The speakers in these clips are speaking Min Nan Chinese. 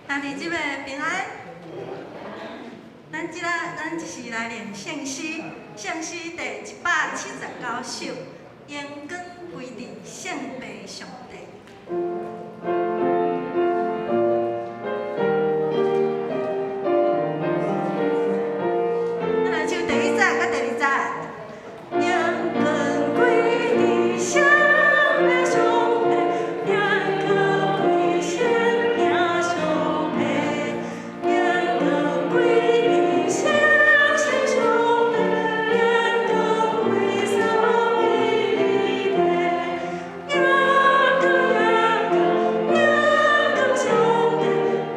兄弟姊妹平安。咱這個，咱這是來練聖詩，聖詩第179首，榮光歸佇聖父上帝。咱來唱第一節佮第二節。榮光歸佇聖父上帝，榮光歸聖子上帝，榮光歸佇聖神上帝，榮光歸三位一體，榮光榮光榮光上帝，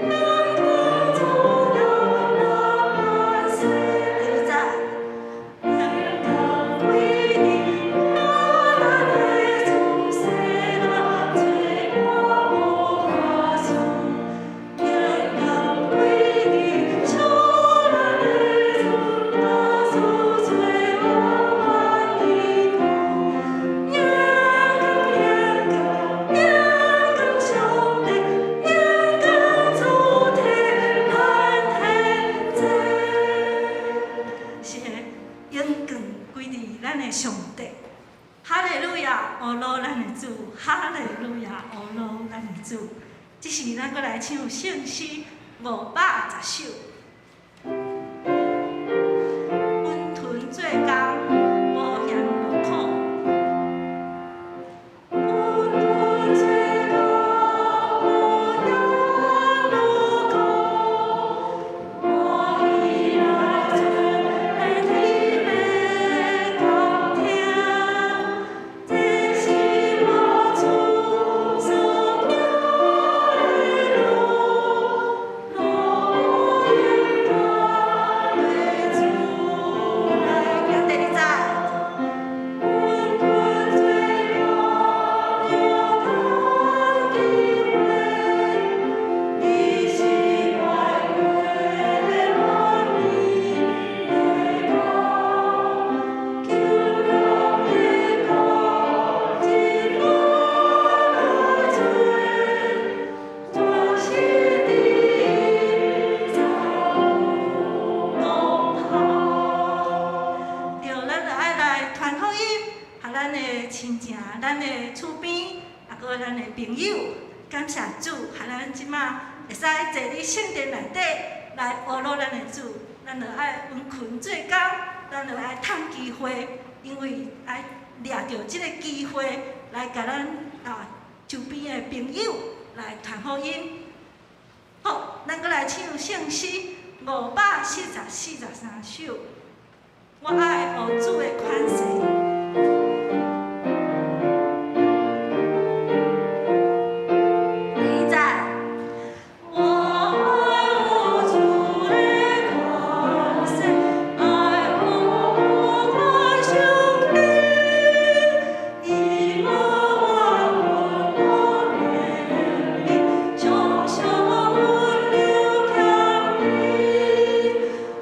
榮光主了萬萬歲。第二節。榮光歸佇咱的主，世人做我無法處。榮光歸佇主咱的主，耶穌做我萬依靠。榮光榮光榮光上帝，榮光主體咱天際。是的，榮光歸佇咱的上帝。哈利路亞，阿羅咱的主，哈利路亞，阿羅咱的主。這是咱閣來唱聖詩510首。溫吞做工，無嫌無苦。溫吞做工，無嫌無苦。我依來做天父講聽，這是我主所行的路，路應該的主來行。第二節。溫吞做工，著趁機會，你是快活的滿意的光，求人的光，一路來做，全是伫在路旁。對，咱就愛來傳福音，予咱的親情、咱的厝邊，啊，閣咱的朋友，感謝主，予咱這馬會使坐佇聖殿內底來阿羅咱的主，咱就愛殷勤做工，咱就愛趁機會，因為愛掠著這個機會來共咱啊周邊的朋友來傳福音。好，咱閣來唱聖詩544、43首。我愛學主的款式。第一節。我愛學主的款式，愛學款上帝，伊無怨無憐憫，常常溫柔謙卑。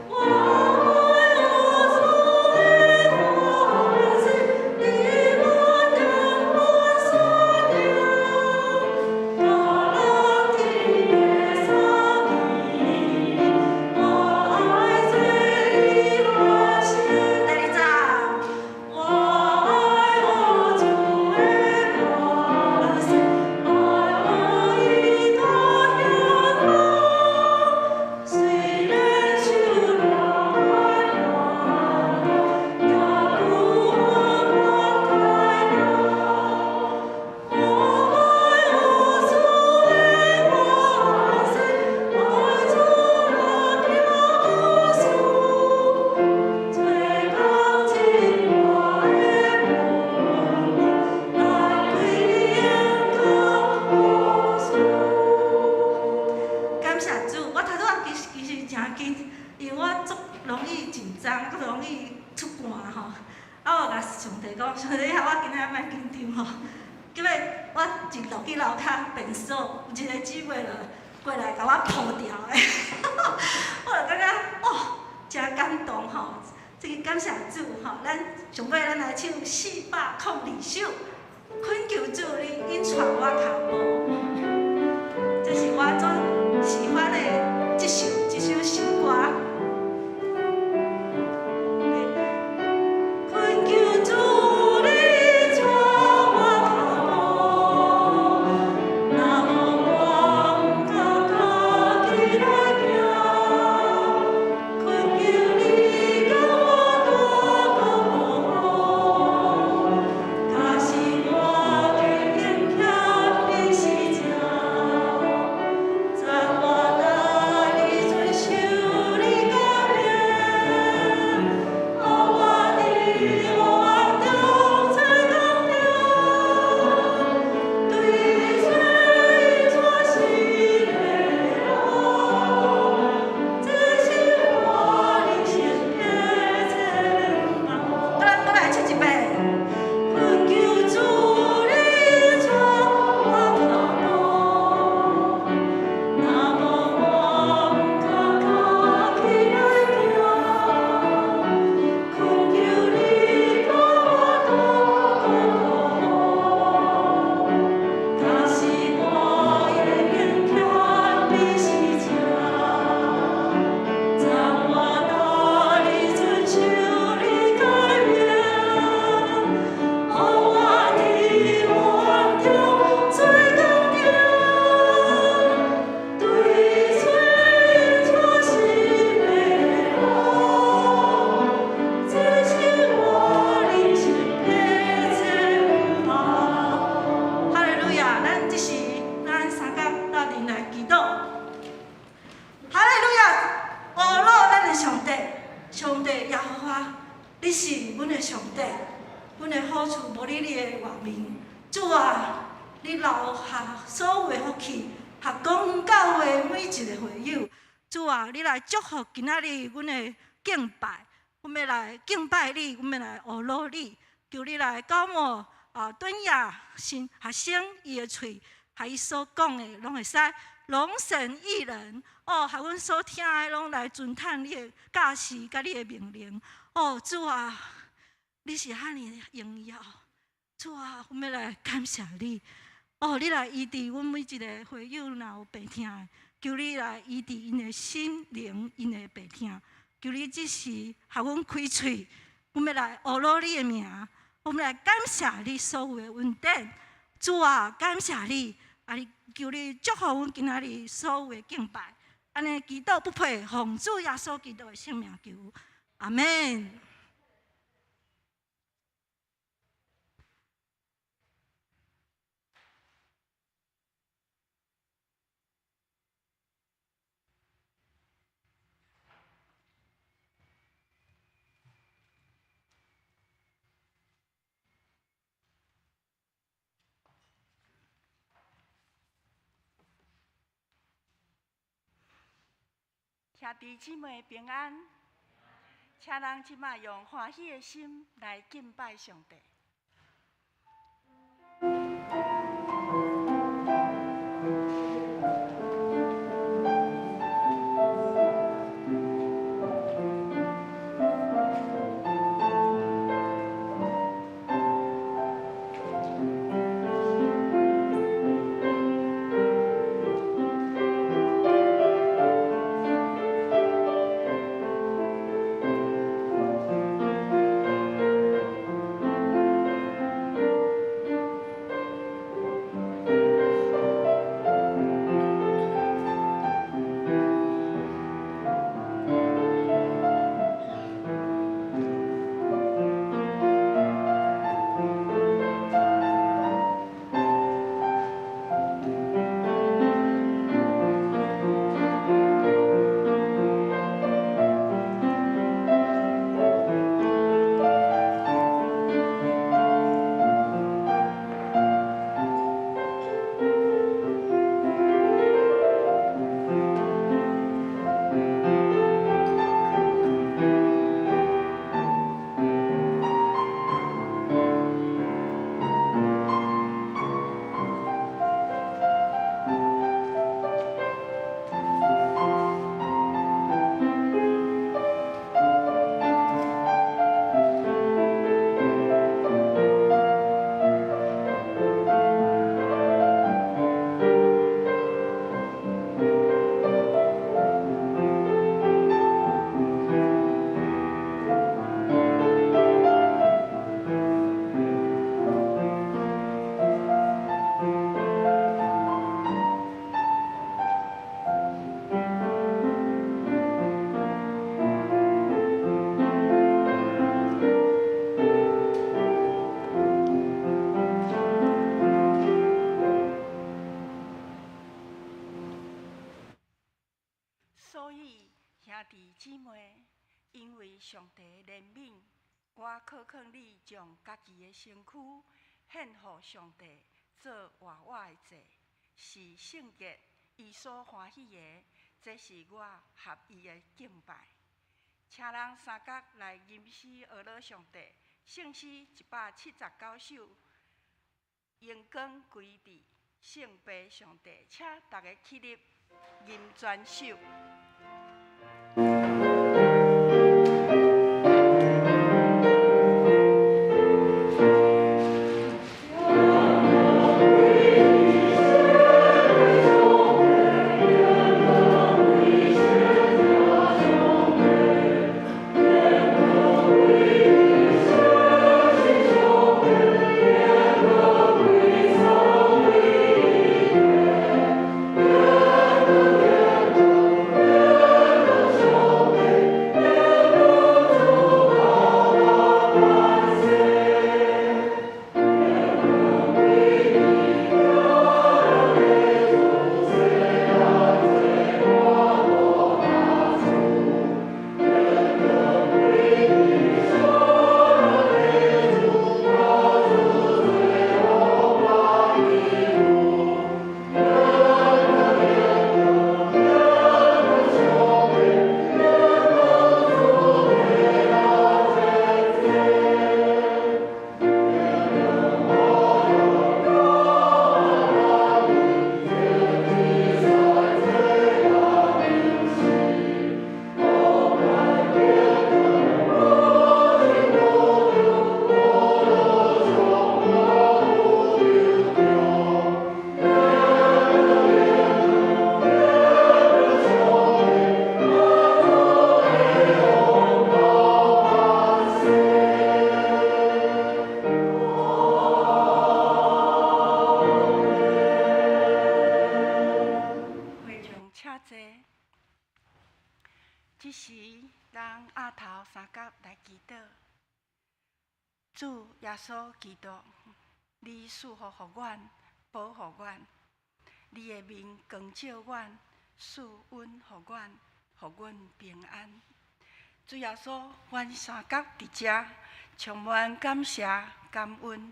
我愛學主的款式，伊無當我所定，教人天的三義，我愛做伊歡喜。第二節。我愛學主的款式，愛學伊大顯大，雖然受了大患難，也不恨太勞。我愛學主的款式，愛主那表述，做工盡我的本分，來歸榮光予主。感謝主，我頭拄仔其實誠緊，因為我足容易緊張，閣容易出汗吼。啊，我共上帝講，上帝啊，我今仔日莫緊張吼。結尾我一落去樓跤便所，有一個姊妹就過來共我抱牢的，我就感覺哦，誠感動吼。這個感謝主吼，咱上尾咱來唱402首，懇求主你引帶我跤步，這是我最喜歡的這首詩歌。懇求主你帶我跤步，若無我毋敢家己來行。懇求你共我帶過路，假使我的勇怯比死正，讚我帶你遵守你誡命，予我佇黑暗中做光明，對罪帶新的路，這是我人生的展望。咱閣來唱一遍。懇求主你帶我跤步，若無我毋敢家己來行。懇求你共我帶過路，假使我的勇怯比死正，讚我帶你遵守你誡命，予我佇黑暗中做光明，對罪帶新的路，這是我人生的展望。哈利路亞！咱這時咱三甲鬥陣來祈禱。哈利路亞！阿羅咱的上帝，上帝耶和華，你是阮的上帝，阮的好處無你你的外面。主啊，你留下所有的福氣，予公教會每一个會友。主啊，你來祝福今仔日阮的敬拜，阮欲來敬拜你，阮欲來阿羅你，求你來膏抹啊，敦雅新學生伊的喙，予伊所講的攏會使榮神益人。哦，予阮所聽的攏來遵趁你的教示佮你的命令。哦，主啊，你是遐爾榮耀。主啊，阮欲來感謝你。哦，你來醫治阮每一个會友，若有病疼的，求你來醫治𪜶的心靈，𪜶的病疼。求你這時予阮開喙，阮欲來阿羅你的名，阮欲來感謝你所有的恩典。主啊，感謝你，啊，你求你祝福阮今仔日所有的敬拜。按呢祈禱不配，奉主耶穌基督的聖名求，阿們。兄弟姊妹平安，請咱這擺用歡喜的心來敬拜上帝。我渴勸你將家己的身軀獻予上帝做活活的祭，是聖潔、伊所歡喜的。這是我合意的敬拜。請人三角來吟詩呵咾上帝，聖詩179首，榮光歸佇聖父上帝，請逐家起立吟全首。會眾請坐。這時，咱額頭三角來祈禱。主耶穌基督，你賜福予阮，保護阮，你的面光照阮，賜恩予阮，予阮平安。主耶穌，阮三角佇遮充滿感謝感恩，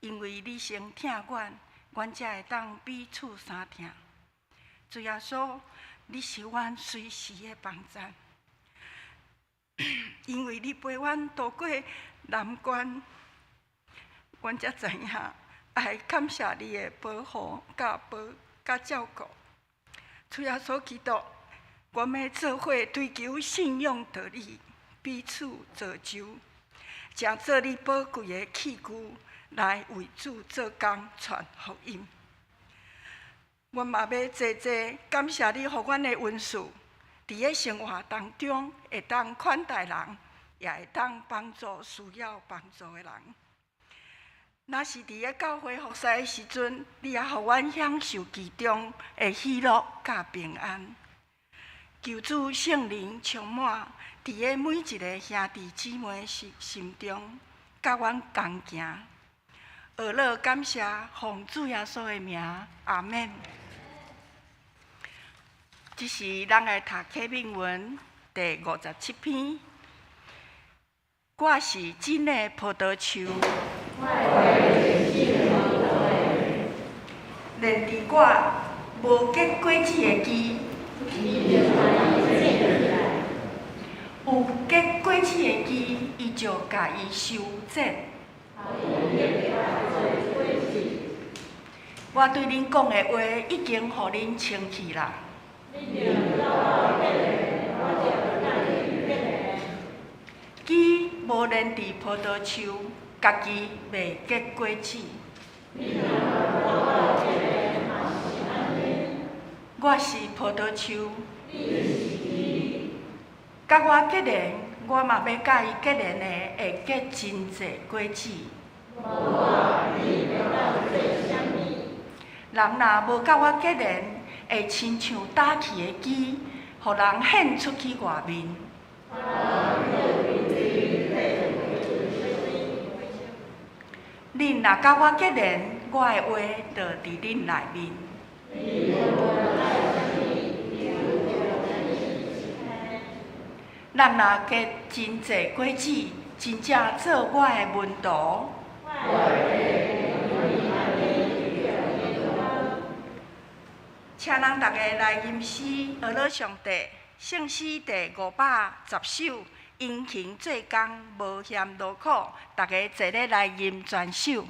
因為你先疼阮，阮才會當彼此相疼。主耶穌，你是阮隨時的幫贊，因為你陪阮渡過難關，阮才知影愛感謝你的保護、佮保、佮照顧。主耶穌基督，阮欲做伙追求信仰道理，彼此造就，誠做你寶貴的器具，來為主做工，傳福音。阮嘛欲濟濟感謝你，予阮的恩賜，佇咧生活當中會當款待人，也會當幫助需要幫助的人。若是佇咧教會服侍的時陣，你也予阮享受其中的喜樂佮平安。求主聖靈充滿佇咧每一个兄弟姊妹心心中，佮阮同行。呵咾感謝，奉主耶穌的名，阿們。這時，咱來讀啟銘文第57篇。我是真的葡萄樹，連佇我無結果子的枝，有結果子的枝，伊就共伊修剪。我對恁講的話，已經予恁清氣啦。枝無連佇葡萄樹，家己袂結果子。我是葡萄樹，佮我結連，我嘛欲佮伊結連的，會結真濟果子。人若無佮我結連，會親像焦去的枝，予人獻出去外面。恁若佮我結連，我的話就佇恁內面。咱若結真濟果子，真正做我的門徒。請咱逐家來吟詩，學樂上帝，聖詩第510首，殷勤做工，無嫌勞苦，逐家齊咧來吟全首。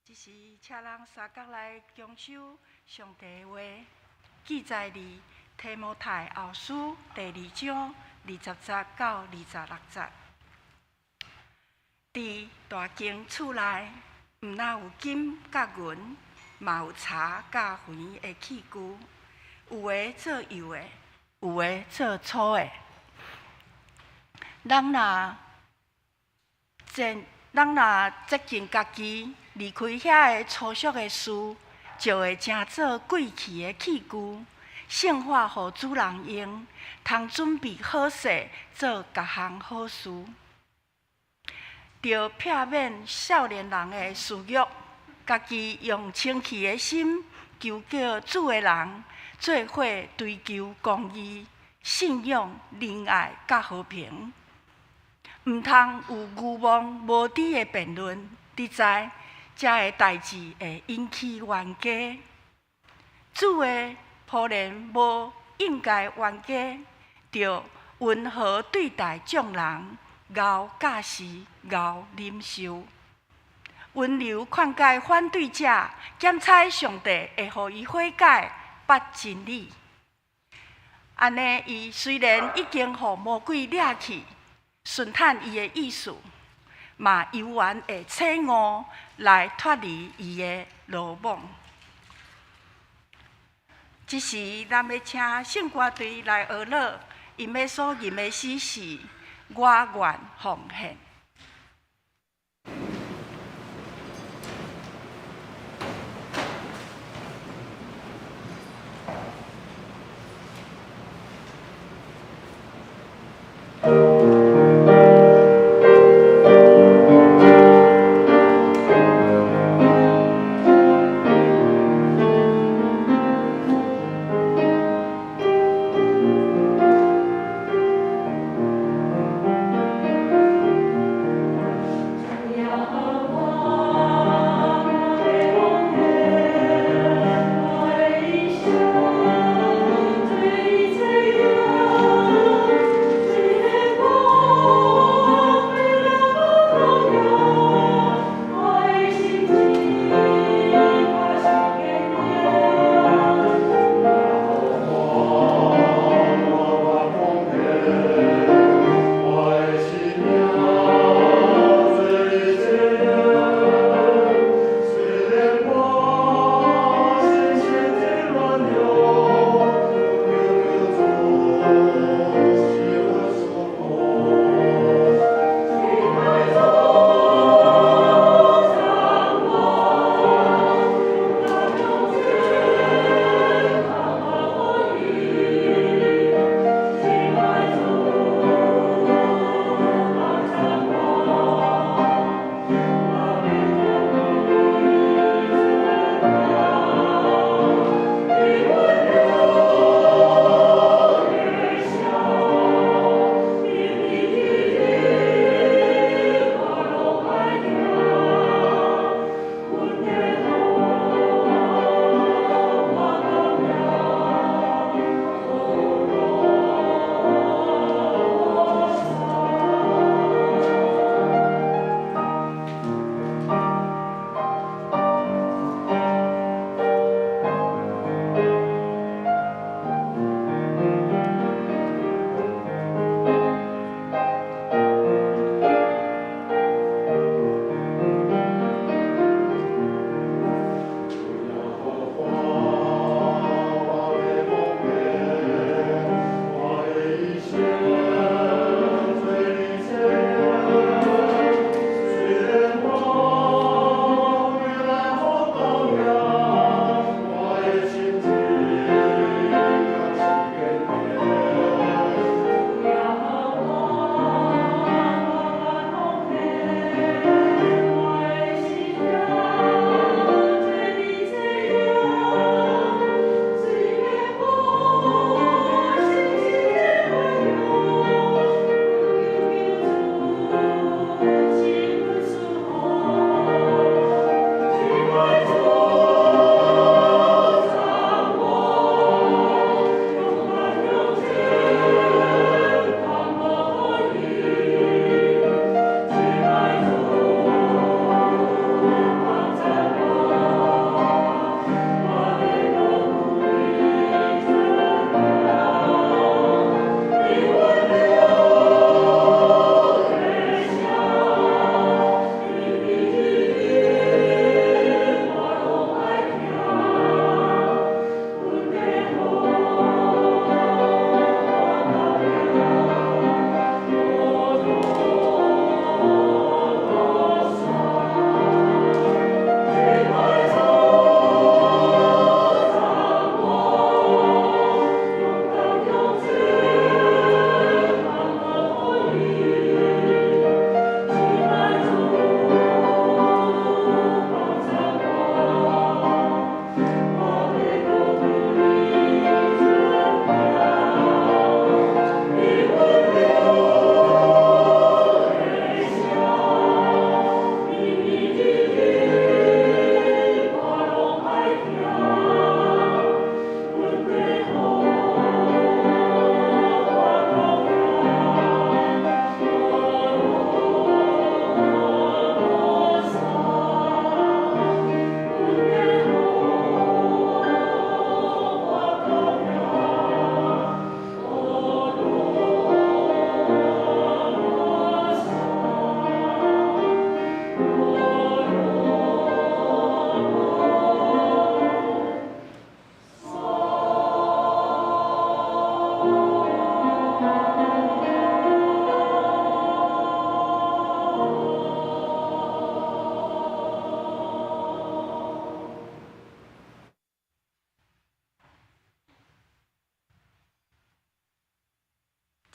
這時，請人三角來共守上帝的話，記載佇提摩太後書第二章20節到26節。佇大間厝內，毋但有金佮銀，嘛有柴佮橫的器具，有的做幼的，有的做粗的。人若潔淨家己，離開遐个粗俗的事，就會成做貴氣的器具，聖化予主人用，通準備好勢做各項好事。著避免少年人的私欲，家己用清氣的心求告主的人，做伙追求公義、信仰、仁愛佮和平。毋通有愚妄無知的辯論，你知這个代誌會引起冤家。主的僕人無應該冤家，著溫和對待眾人，𠢕教示，𠢕忍受，溫柔勸誡反對者，檢採上帝會予伊悔改，捌真理。按呢，伊雖然已經予魔鬼掠去，順趁伊的意思，嘛猶原會醒悟來脫離伊的羅網。這時，咱欲請聖歌隊來學樂，𪜶欲所吟的詩是《我願奉獻》。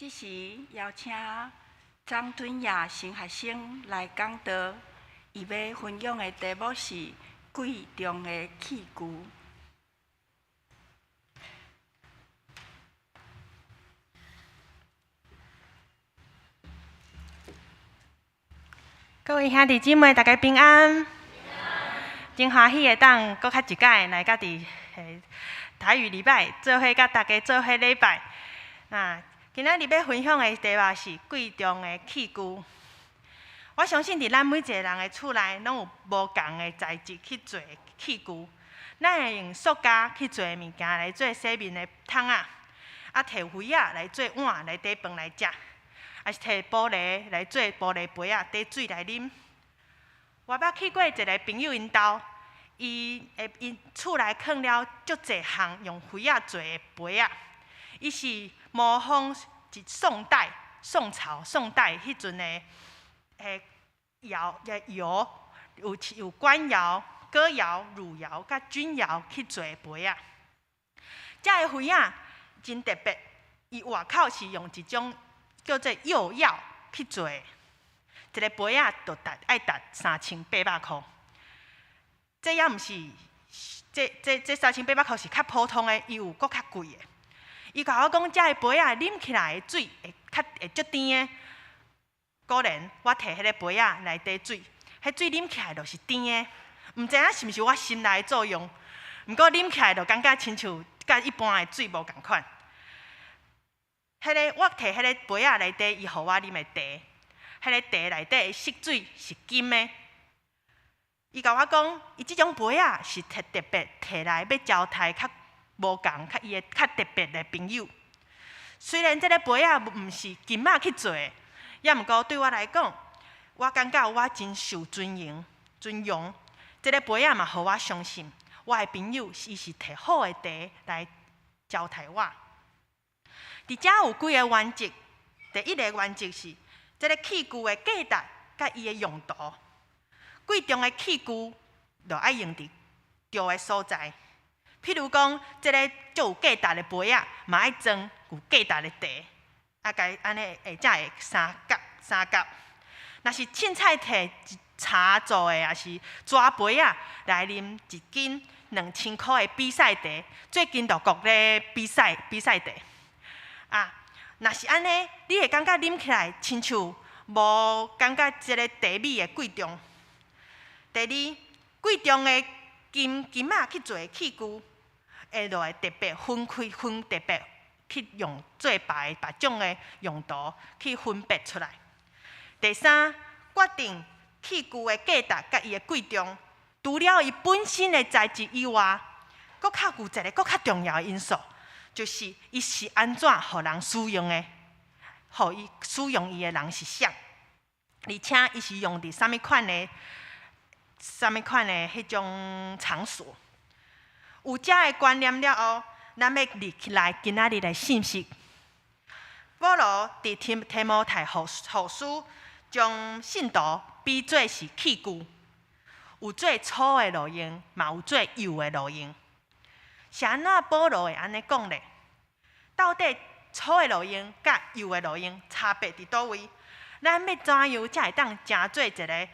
這時邀請張敦雅神學生來講道，伊欲分享的題目是貴重的器具。各位兄弟姊妹，大家平安。真歡喜會當閣較一擺來到佇台語禮拜，做伙佮大家做伙禮拜。啊，今仔日欲分享的題目是貴重的器具。我相信佇咱每一个人的厝內，攏有無仝的材質去做器具。咱會用塑膠去做物件來做洗面的桶仔，啊，提圍仔來做碗來炱飯來食。抑是提玻璃來做玻璃杯仔，炱水來啉。我捌去過一个朋友𪜶兜，伊的𪜶厝內囥了足濟項用圍仔做的杯仔，伊是模仿一宋代、宋朝、宋代彼陣的彼窯的窯，有有官窯、哥窯、汝窯佮鈞窯去做的杯仔。這个圍仔真特別，伊外口是用一種叫做釉藥去做的，一個杯仔就值愛值3800箍。這猶毋是，這這這三千八百箍是較普通的，伊有閣較貴的。伊共我講，這个杯仔啉起來的水會較會足甜的。果然，我提彼個杯仔來炱水，彼水啉起來就是甜的。毋知影是毋是我心內的作用，毋過啉起來就感覺親像佮一般的水無仝款。彼个我提彼个杯仔內底，伊予我啉的茶，彼个茶內底的色水是金的。伊共我講，伊這種杯仔是特特別提來欲招待較無仝、較伊的較特別的朋友。雖然這个杯仔毋是金仔去做的，猶毋過對我來講，我感覺我真受尊榮、尊榮。這个杯仔嘛，予我相信，我的朋友伊是提好的茶來招待我。佇遮有幾个原則，第一个原則是，這个器具的價值佮伊的用途。貴重的器具，就愛用佇對的所在。譬如講，這个足有價值的杯仔，嘛愛裝有價值的茶，啊，共按呢會才會相夾相夾。若是凊彩提茶做的，抑是紙杯仔來啉一斤2000箍的比賽茶，最近就國咧比賽比賽茶。啊，若是按呢，你會感覺啉起來親像無感覺這个茶味的貴重。第二，貴重的金金仔去做的器具，會就會特別分開分特別去用做別別種的用途去分別出來。第三，決定器具的價值佮伊的貴重，除了伊本身的材質以外，閣較有一个閣較重要的因素。就是伊是按怎予人使用的，予伊使用伊的人是啥，而且伊是用佇啥物款的、啥物款的彼種場所。有這个觀念了後，咱欲入來今仔日的信息。保羅佇提提摩太後後書將信徒比做是器具，有做粗的路用，嘛有做幼的路用。是按怎保羅會按呢講咧？到底粗的路用佮幼的路用差別佇佗位？咱欲怎樣才會當成做一个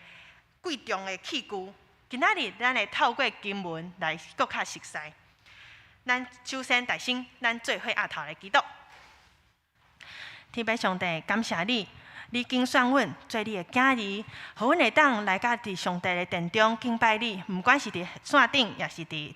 貴重的器具？今仔日咱會透過經文來閣較熟似。咱首先大聲，咱做伙徛頭來祈禱。天父上帝，感謝你，你揀選阮做你的囝兒，予阮會當來到佇上帝的殿中敬拜你，毋管是佇線頂，抑是佇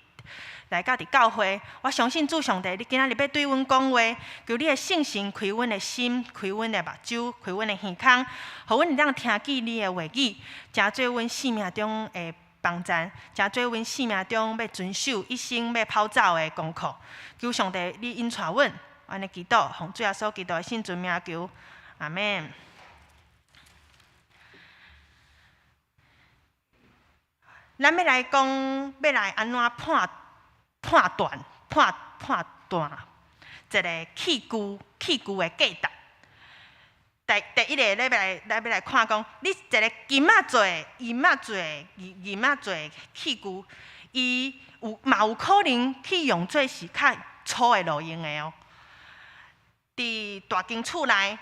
來到佇教會，我相信主上帝，你今仔日欲對阮講話，求你的聖神開阮的心，開阮的目睭，開阮的耳孔，予阮會當聽見你的話語，成做阮生命中的幫贊，成做阮生命中欲遵守一生欲跑走的功課。求上帝你引帶阮，按呢祈禱，奉主耶穌基督的聖尊名求，阿們。咱欲來講，欲來按怎判判斷、判判斷一个器具、器具的價值。第第一个，咱欲來，咱欲來看講，你一个金仔做的、銀仔做的、銀銀仔做的器具，伊有嘛有可能去用做是較粗的路用的哦。佇佇大間厝內，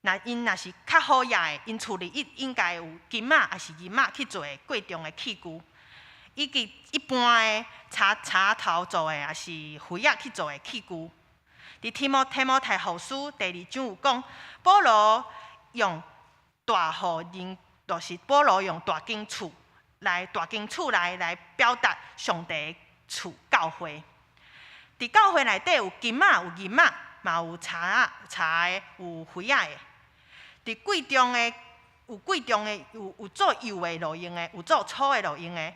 若𪜶若是較好額的，𪜶厝裡應應該有金仔，抑是銀仔去做貴重的器具，以及一般的柴柴頭做的，抑是葉仔去做的器具。佇提摩提摩太後書第二章有講，保羅用大戶人，就是保羅用大間厝來大間厝內來表達上帝的厝教會。佇教會內底有金仔，有銀仔，嘛有柴仔柴的，有葉仔的。佇貴重的有貴重的，有有做幼的路用的，有做粗的路用的。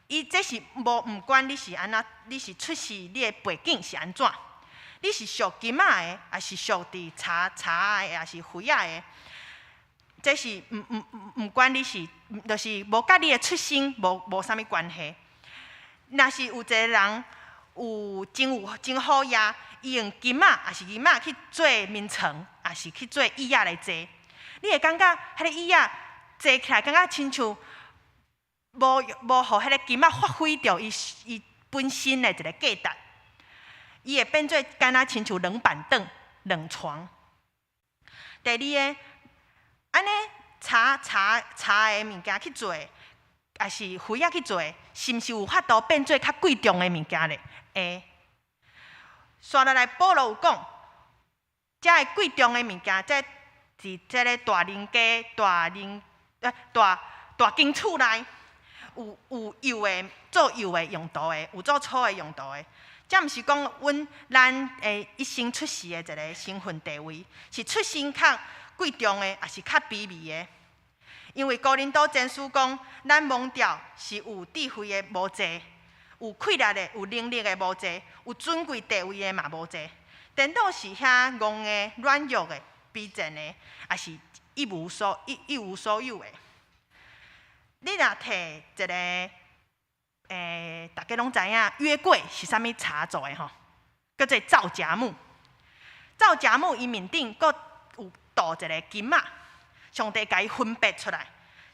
伊這是無毋管你是按怎，你是出世，你的背景是按怎，你是屬金仔的，抑是屬佇柴柴的，抑是葉仔的。這是毋毋毋管你是，就是無佮你的出身無無啥物關係。若是有一個人有真有真好額，伊用金仔抑是銀仔去做眠床，抑是去做椅仔來坐，你會感覺彼个椅仔坐起來感覺親像無無予彼个金仔發揮著伊伊本身的一个價值，伊會變做敢若親像冷板凳、冷床。第二个，按呢柴柴柴的物件去做，抑是葉仔去做，是毋是有法度變做較貴重的物件咧？會。紲落來，保羅有講，遮个貴重的物件，這佇這个大人家、大人呃大大間厝內，有有幼的做幼的用途的，有做粗的用途的。這毋是講阮咱的一生出世的一个身份地位，是出身較貴重的，抑是較卑微的？因為哥林多前書講，咱蒙召是有智慧的無濟，有氣力的、有能力的無濟，有尊貴地位的嘛無濟，顛倒是遐戇的、軟弱的、卑賤的，抑是一無所一一無所有的。你若提一个，欸，大家攏知影約櫃是啥物柴做的吼，叫做皂莢木。皂莢木伊面頂閣有鍍一个金仔，上帝共伊分別出來，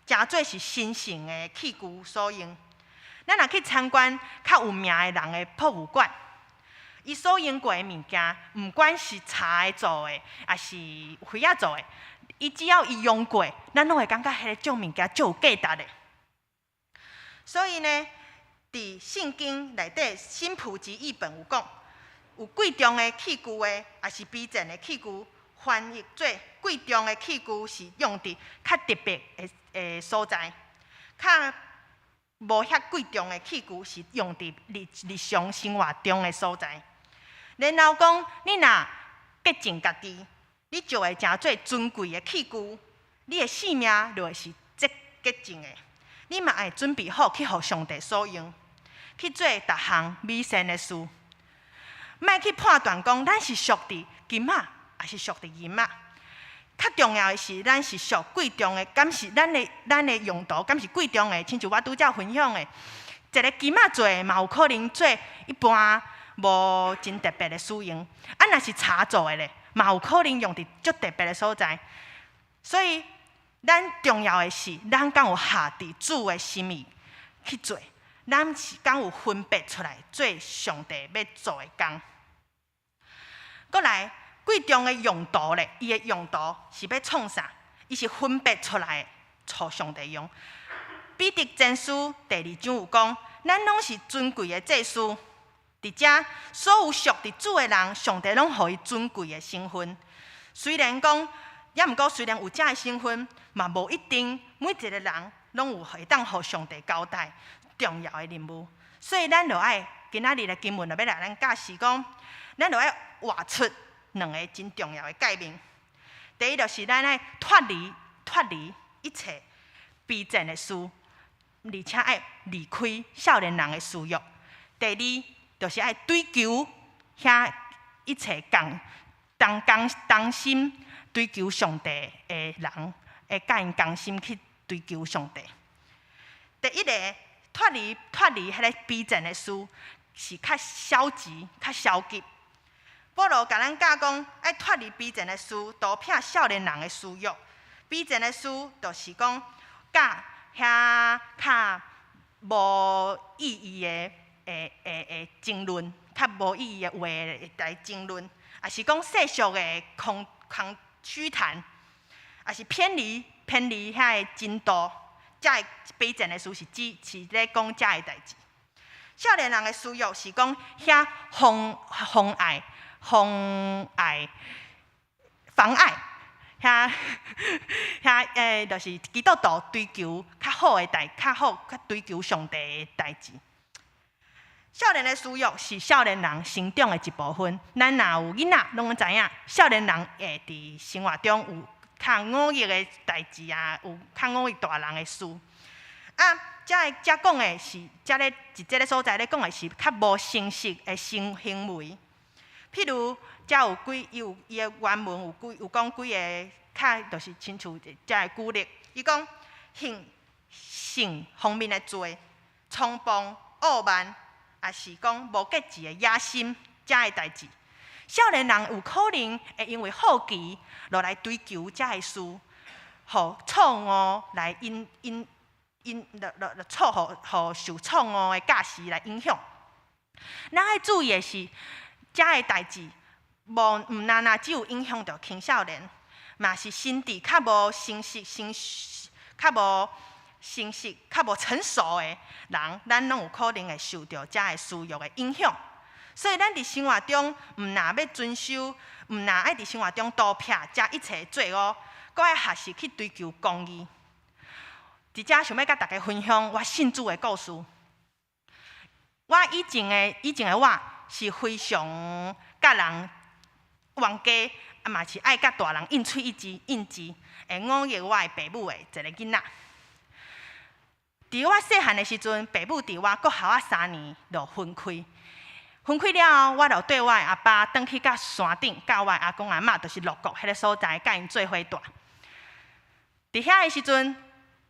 誠做是神聖的器具所用。咱若去參觀較有名的人的博物館，伊所用過的物件，毋管是柴做的，抑是葉仔做的，伊只要伊用過，咱攏會感覺彼个種物件足有價值的。所以呢，佇聖經內底新普及譯本有講，有貴重的器具的，抑是卑賤的器具，翻譯做貴重的器具是用佇較特別的的所在，較無遐貴重的器具是用佇日日常生活中的所在。然後講，你若潔淨家己，你就會成做尊貴的器具，你的性命就會是潔潔淨的。你嘛愛準備好去予上帝所用，去做逐項美善的事。莫去判斷講，咱是屬佇金仔，抑是屬佇銀仔。較重要的是，咱是屬貴重的，敢是咱的咱的用途，敢是貴重的？親像我拄才分享的，一个金仔做的，嘛有可能做一般無真特別的使用。啊，若是柴做的咧，嘛有可能用佇足特別的所在。所以，咱重要的是，咱敢有合佇主的心意去做，咱是敢有分別出來做上帝欲做的工。閣來，貴重的用途咧，伊的用途是欲創啥？伊是分別出來的，予上帝用。彼得前書第二章有講，咱攏是尊貴的祭司，佇遮所有屬佇主的人，上帝攏予伊尊貴的身份。雖然講，抑毋過雖然有遮的身份，嘛無一定每一個人攏有會當予上帝交代重要的任務。所以咱就愛今仔日的經文就欲來咱教示講，咱就愛活出兩个真重要的誡命。第一就是咱愛脫離脫離一切卑賤的事，而且愛離開少年人的私欲。第二就是愛追求遐一切共同同同心追求上帝的人，會佮𪜶同心去追求上帝。第一个脫離脫離彼个卑賤的事，是較消極、較消極。保羅共咱教講，愛脫離卑賤的事，逃避少年人的私欲。卑賤的事，就是講佮遐較無意義的的的的爭論，較無意義的話來爭論，抑是講世俗的空空虛談，抑是偏離遐个真道，遮个卑賤的事是指是咧講遮个代誌。少年人的私欲是講遐妨妨礙妨礙妨礙遐遐欸，就是基督徒追求較好的代，較好較追求上帝的代誌。少年的私欲是少年人成長的一部分。咱若有囡仔，攏知影，少年人會佇生活中有較忤逆的代誌啊，有較忤逆大人的事。啊，遮个遮講的是，遮咧佇這个所在咧講的是較無成熟的行行為。譬如，遮有幾有伊的原文有幾有講幾个較，就是親像遮个舉例。伊講性性方面的罪、衝動、傲慢，抑是講無節制的野心，遮个代誌。少年人有可能會因為好奇，落來追求遮个事，予錯誤來引引引，落落落錯，予予受錯誤的教示來影響。咱愛注意的是，遮个代誌無毋但若只有影響著青少年，嘛是心智較無成熟、成較無成熟、較無成熟的人，咱攏有可能會受著遮个私欲的影響。所以，咱佇生活中毋若欲遵守，毋若愛佇生活中逃避遮一切罪惡，閣愛學習去追求公義。佇遮想欲佮大家分享我信主的故事。我以前的我是非常佮人冤家，啊嘛是愛佮大人應喙應舌，會忤逆我的爸母的一个囡仔。佇我細漢的時陣，爸母佇我國校仔3年就分開。分開了後，我就綴我的阿爸轉去到山頂，佮我的阿公阿嬤，就是鹿谷彼个所在，佮𪜶做伙蹛。佇遐的時陣，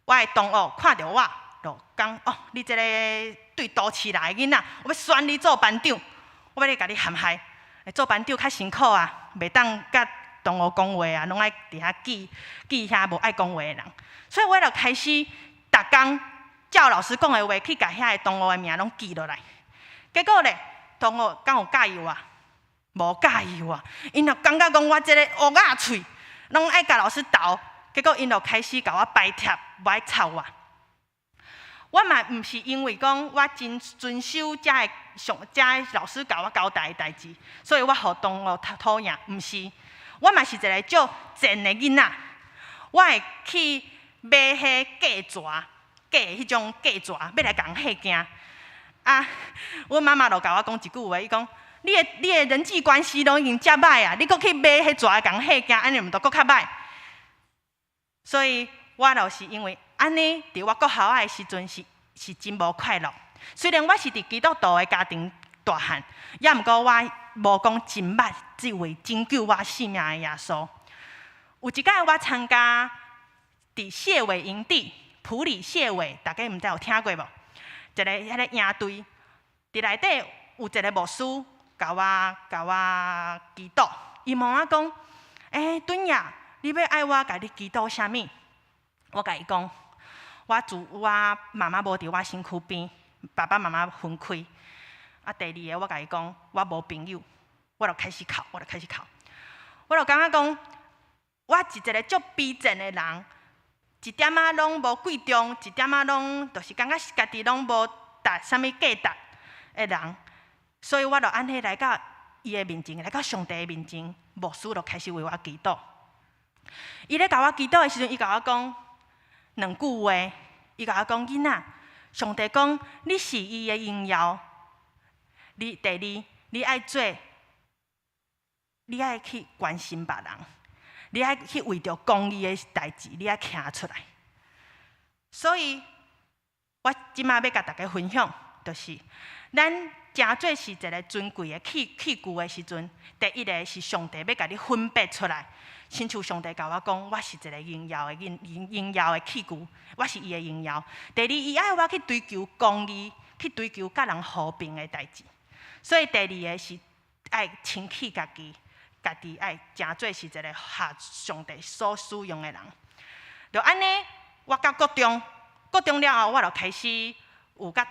我的同學看著我，就講：哦，你這个對都市來的囡仔，我欲選你做班長，我欲來共你陷害。做班長較辛苦啊，袂當佮同學講話啊，攏愛佇遐記記遐無愛講話的人。所以我就開始逐工照老師講的話去共遐个同學的名攏記落來。結果咧，同學敢有佮意我？無佮意我，𪜶就感覺講我這个烏鴉喙，攏愛共老師鬥。結果𪜶就開始共我排斥，無愛插我。我嘛毋是因為講我真遵守遮个上遮个老師共我交代的代誌，所以我予同學討厭。毋是，我嘛是一个足賤的囡仔。我會去買彼假蛇，假的彼種假蛇，欲來共人嚇驚。啊！阮媽媽就共我講一句話，伊講：你的人際關係攏已經遮歹啊，你閣去買彼蛇共人嚇驚，按呢毋著閣較歹？所以我就是因為按呢，佇我國校仔的時陣是真無快樂。雖然我是佇基督徒的家庭大漢，抑毋過我無講真捌這位拯救我性命的耶穌。有一擺我參加佇謝尾營地，埔里謝尾，大家毋知有聽過無？一个彼个營隊，佇內底有一个牧師，共我祈禱。伊問我講：欸，敦雅，你欲愛我共你祈禱啥物？我共伊講：我住我媽媽無佇我身軀邊，爸爸媽媽分開。啊，第二个我共伊講，我無朋友，我就開始哭，我就開始哭。我就感覺講，我是一个足卑賤的人，一點仔攏無貴重，一點仔攏就是感覺家己攏無達啥物價值的人，所以我就按呢來到伊的面前，來到上帝的面前，牧師就開始為我祈禱。伊咧共我祈禱的時陣，伊共我講兩句話。伊共我講：囡仔，上帝講你是伊的榮耀。你第二，你愛做，你愛去關心別人，你愛去為著公義的代誌，你愛徛出來。所以，我這馬欲共大家分享，就是咱成做是一个尊貴的器具的時陣，第一个是上帝欲共你分別出來，親像上帝共我講，我是一个榮耀的榮榮耀的器具，我是伊的榮耀。第二，伊愛我去追求公義，去追求佮人和平的代誌。所以第二个是愛清氣家己，家己愛成做是一個合上帝所使用的人。就按呢，我到國中，國中了後，我就開始有佮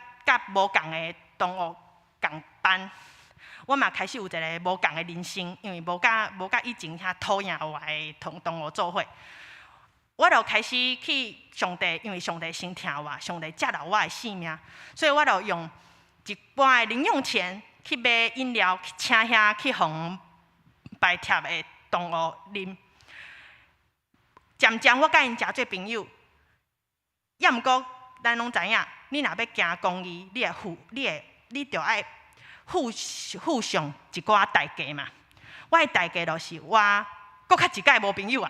無仝的同學仝班。我嘛開始有一个無仝的人生，因為無佮以前遐討厭我的同學做伙。我就開始去上帝，因為上帝先疼我，上帝接納我的性命，所以我就用一半的零用錢去買飲料，去請遐去予拜帖的同學啉。漸漸我佮𪜶誠做朋友，抑毋過咱攏知影，你若欲行公義，你著愛付上一寡代價嘛。我的代價就是我閣較一擺無朋友啊，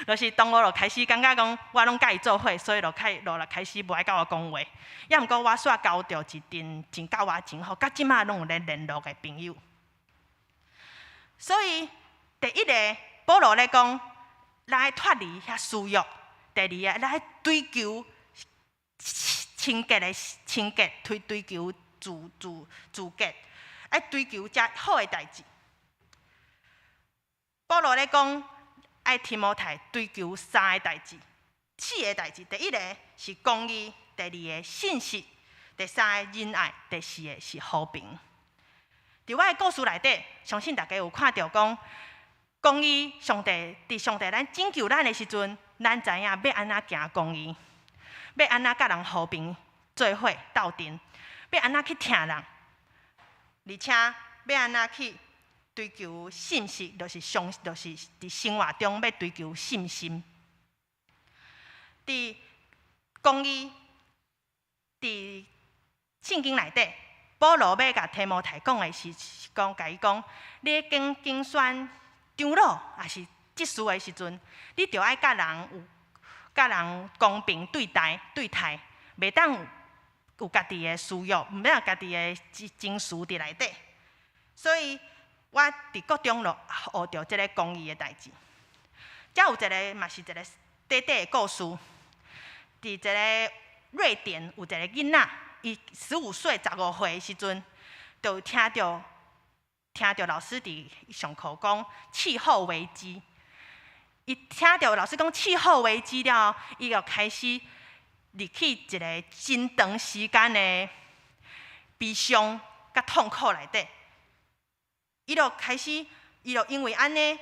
就是同學就開始感覺講我攏佮伊做伙，所以就開始無愛佮我講話。抑毋過我煞交著一陣真佮我真好，到這馬攏有咧聯絡的朋友。所以第一个保羅咧講，咱愛脫離遐私欲；第二个，咱愛追求清潔的清潔，追求自潔，愛追求遮好的代誌。保羅咧講，愛提摩太追求三个代誌，四个代誌。第一个是公義，第二个信實，第三个仁愛，第四个是和平。佇我的故事內底，相信大家有看著講，公義上帝佇上帝咱拯救咱的時陣，咱知影欲按怎行公義，欲按怎佮人和平做伙鬥陣，欲按怎去疼人，而且欲按怎去追求信實，就是佇生活中欲追求信心。佇公義，佇聖經內底，保羅欲共提摩太講的是講，共伊講，你競選長老抑是執事的時陣，你著愛佮人公平對待，袂當有家己的私欲，毋免有家己的情緒佇內底。所以我佇國中就學著這个公義的代誌。遮有一个嘛是一個短短的故事，佇一个瑞典有一個囡仔，伊15歲、15歲的時陣，就聽著老師佇上課講氣候危機。伊聽著老師講氣候危機了後，伊就開始入去一个真長時間的悲傷佮痛苦內底。伊就開始，伊就因為按呢，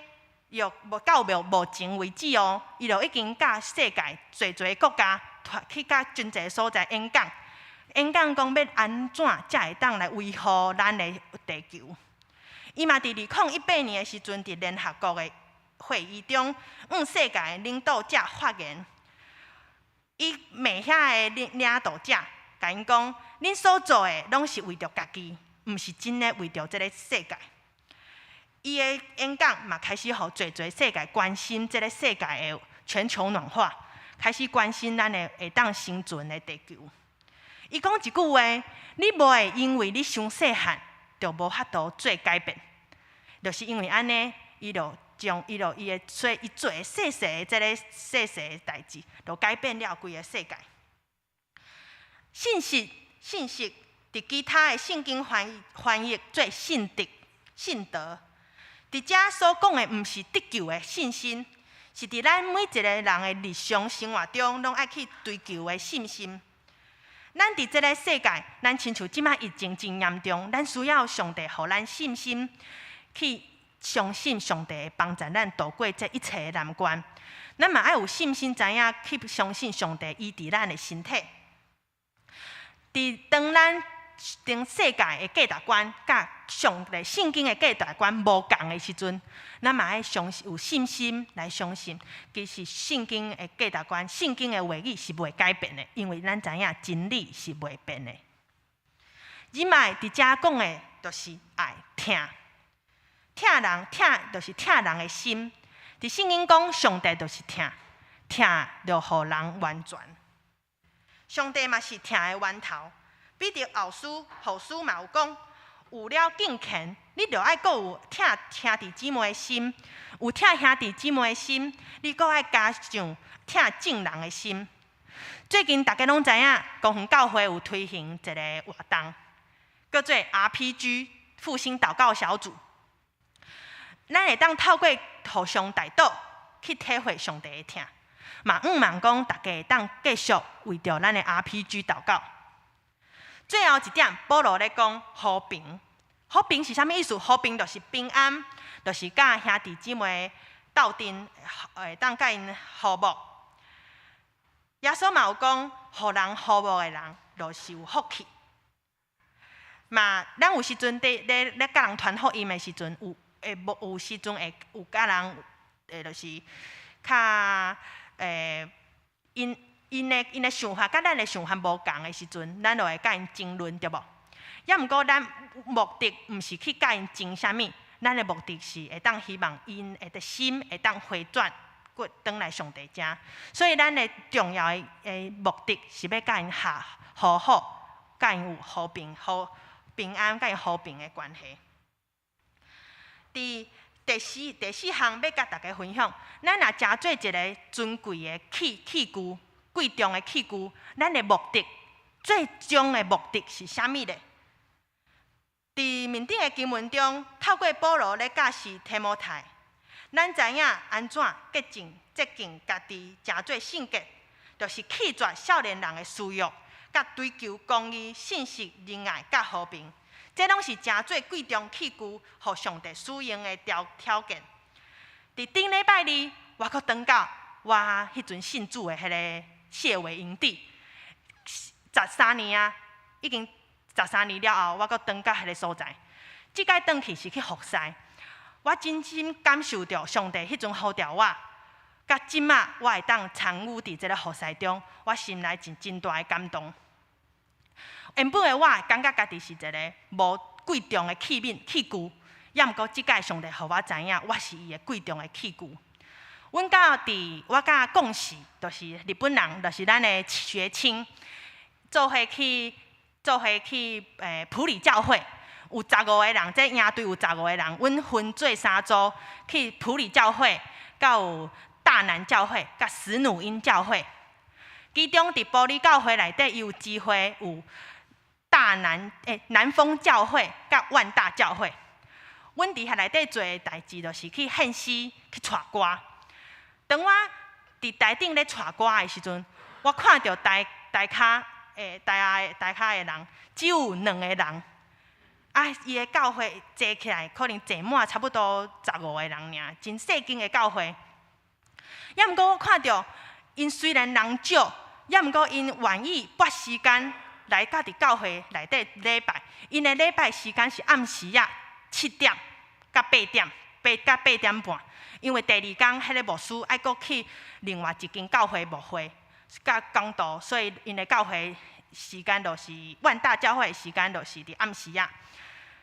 伊就無到目前為止哦，伊就已經佮世界濟濟國家去佮真濟所在演講，演講講欲按怎才會當來維護咱的地球。伊嘛佇2018年的時陣，佇聯合國的會議中，向世界領導者發言。伊罵遐个領導者，共𪜶講：恁所做的攏是為著家己，毋是真的為著這个世界。伊的演講嘛，開始予濟濟世界關心這个世界的全球暖化，開始關心咱的會當生存的地球。伊講一句話：你無會因為你傷細漢，就無法度做改變。就是因為按呢，伊就將伊就伊的做伊做細細的這个細細的代誌，就改變了規个世界。信實，信實，佇其他的聖經翻譯做信德，信德。佇遮所講的，毋是得救的信心，是佇咱每一个人的日常生活中，攏愛去追求的信心。咱佇這个世界，咱親像這馬疫情真嚴重，咱需要上帝予咱信心，去相信上帝會幫助咱渡過這一切的難關。咱嘛愛有信心，知影去相信上帝醫治咱的身體。佇當咱當世界的價值觀佮上帝聖經的價值觀無仝的時陣，咱嘛愛相信有信心來相信，其實聖經的價值觀、聖經的話語是袂改變的，因為咱知影真理是袂變的。仁愛佇遮講的，就是愛疼，疼人，疼就是疼人的心。佇聖經講，上帝就是疼，疼就予人完全。上帝嘛是疼的源頭。彼得後書嘛有講，有了敬虔，你著愛閣有疼兄弟姊妹的心，有疼兄弟姊妹的心，你閣愛加上疼眾人的心。最近大家攏知影，光復教會有推行一个活動，叫做 RPG 復興禱告小組。咱會當透過互相代禱去體會上帝的疼，嘛向望講大家會當繼續為著咱的 RPG 禱告。最後一點，保羅咧講和平，和平是啥物意思？和平就是平安，就是佮兄弟姊妹鬥陣，會當佮𪜶和睦。耶穌嘛有講，予人和睦的人，就是有福氣。嘛，咱有時陣佇咧咧佮人傳福音的時陣，有會無有時陣會有佮人，會就是較欸，𪜶𪜶的想法佮咱的想法無仝的時陣，咱就會佮𪜶爭論，對無？抑毋過咱目的毋是去佮𪜶爭啥物，咱的目的是會當希望𪜶的心會當回轉，閣轉來上帝遮。所以咱的重要的目的是欲佮𪜶合和好，佮𪜶有和平、和平安、佮𪜶和平的關係。佇第四項欲佮大家分享，咱若成做一个尊貴的器具，貴重的器具，咱的目的，最終的目的是啥物咧？佇面頂的經文中，透過保羅咧教示提摩太，咱知影按怎潔淨、潔淨家己，成做聖潔，就是棄絕少年人的私欲，佮追求公義、信實、仁愛、佮和平。這攏是成做貴重器具，予上帝使用的條件。佇頂禮拜二，我閣轉到我彼陣信主的彼个謝偉營地，十三年啊，已經十三年了後，我閣轉到彼个所在。這擺轉去是去服侍，我真心感受著上帝彼陣呼召我，佮這馬我會當參與佇這个服侍中，我心內真真大的感動。原本的我感覺家己是一个無貴重的器皿器具，抑毋過這擺上帝予我知影，我是伊的貴重的器具。阮佮佇我佮講師，就是日本人，就是咱的學青，做伙去埔里教會，有十五个人，這營隊有十五個人，阮分做三組去埔里教會，佮有大南教會，佮使努音教會。其中佇埔里教會內底，伊有機會有大南欸南豐教會佮萬大教會。阮佇遐內底做的代誌，就是去獻詩、去帶歌。當我佇台頂咧帶歌的時陣，我看著台跤的人，只有兩個人。啊，伊的教會坐起來，可能坐滿差不多十五個人爾，真細間的教會。抑毋過我看著，𪜶雖然人少，抑毋過𪜶願意撥時間來到佇教會內底禮拜。𪜶的禮拜時間是暗時仔7點到八點，八到8點半。因為第二工，彼个牧師愛閣去另外一間教會牧會，佮講道，所以𪜶的教會時間就是萬大教會的時間，就是佇暗時仔。